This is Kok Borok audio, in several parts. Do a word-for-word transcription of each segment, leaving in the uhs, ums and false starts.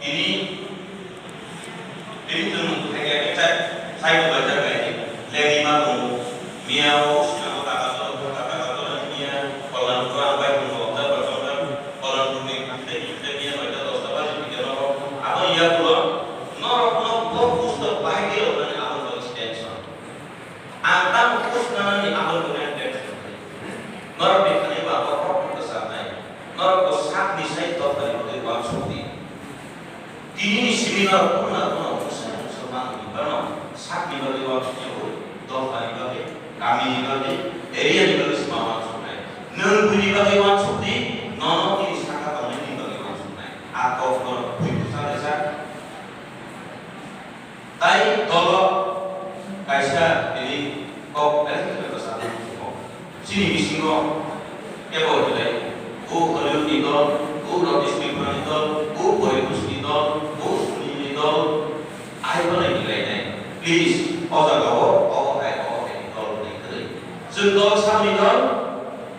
Tini, tini chwng thaikia khe chai, chai bo baijak bai di. Leni ma tongo. Miya o sina o taka to, taka to ni miya, Kollanpur ang bai tongo, observer tongo, Kollanpur ni tei tei miya noita dosta baji pide no. Abo iya pulo, norok no bo pusto bai di rok mani abo no tension. Ang tamo pusto nani abo no tension. Norok ni thani ba bo kok ko sa nai. Norok ko sak ni sai to thani ko wa chuk di. Tini ni simi norok kono na kono musa musa mang ni bano sak ni bagwi wa chuk di. Dopha ni bagwi, kami ni bagwi, area ni bagwi sima wa chuk nai. Nwng bini bagwi wa chuk di, nono tini saka tongnai ni bagwi wa chuk nai. A kok norok bui busa resa. Tai dolo kaisa tini kok belai khe bwsa tongmo. Chini bisingo kebo hinlai, o Hollywood ni dol, o Rajesh Khanna ni dol, o Boybush ni dol, o Sunil ni dol, ai bo nai hinlai nai. Please, o jaga o, o hai, o hai ni dol nai kwrwi. Chwng dol samni dol,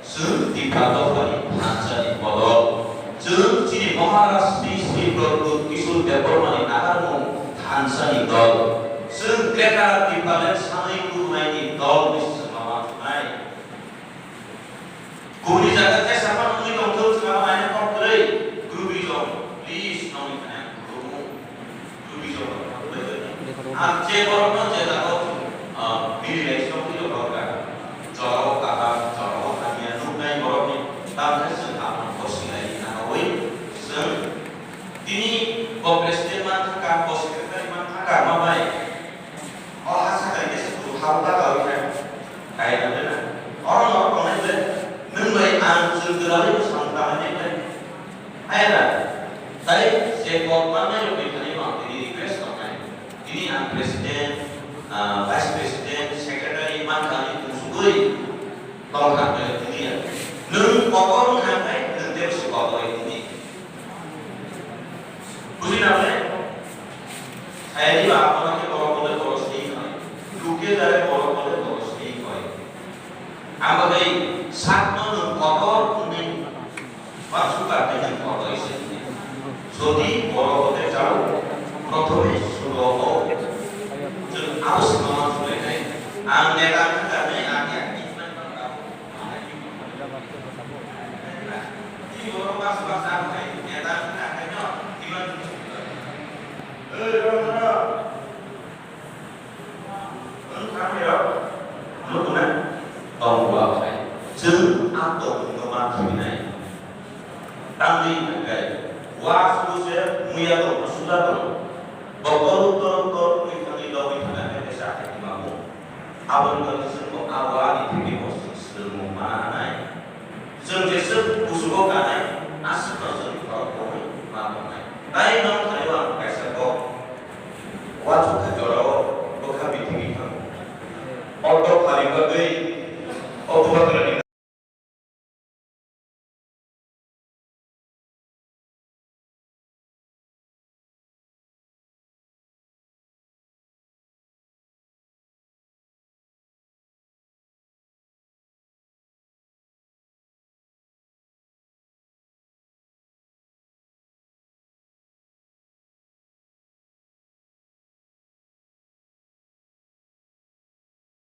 Chwng Tipra dophani thansa ni bodol. Chwng chini Maharaj Sri Sri Pradyut Kishore Debbarma ni naharmung thansa ni dol. Chwng Greater Tipraland sanwi kubunai ni dol ni swngma wansuknai. Kubuni jaga tei sapan wngwi tongthok swngma naina kok kwrwi. Groupism, please, nongni thani ang khulumung. Ang je borokno je jaga o, ah, bini leksong twi rok rwkha. Jorao kaham, jorao hamya nuknai borokni tamkhe chwng abono bo sinai nawi chwng tini bo president man thangkha, bo secretary man thangkha, ma bai? O ha sakha khe se kuru ha uta kawi kha. Kaitor de na. Oro no tongnai le, nwng bai ang chwng twrwlwi bwsang tangwi nai le. Ayana, tai je kok manai rok ni thani ang tini request tongnai. Tini ang president, ah, vice president, secretary man thani tungsugwi tongkha tini ya. Nwng kotor wngkha khe nwng tebo se kotor tini. Buji na le? Saya di ba apa ke borok kode borok sini koi. Luke jare borok kode borok sini koi. Ang bai sakno nwng kotor wngwi Ba suka tei kotor ise. Jodi borok hote jao, prothome sulo o. Chwng abo sima ma sulai nai. Ang neta wngkha nai ang ya. Tini borok bas bas ang nai neta wngkha nai no. Tini ma. Ei, borok no. Wng thangwi rok nukuna tongbo aphai. Chwng a tongmungno ma thwinai. Tangwi hwnkhe, wa suru se muya tongno suda tong. Bo toruk toruk toruk wngwi thangwi lobwi thangkha khe kaisa athai twimango. Aboni bagwi chwngbo a wani thwimwi bo swrwngmung mana nai. Chwng jeswk kuchugo kanai.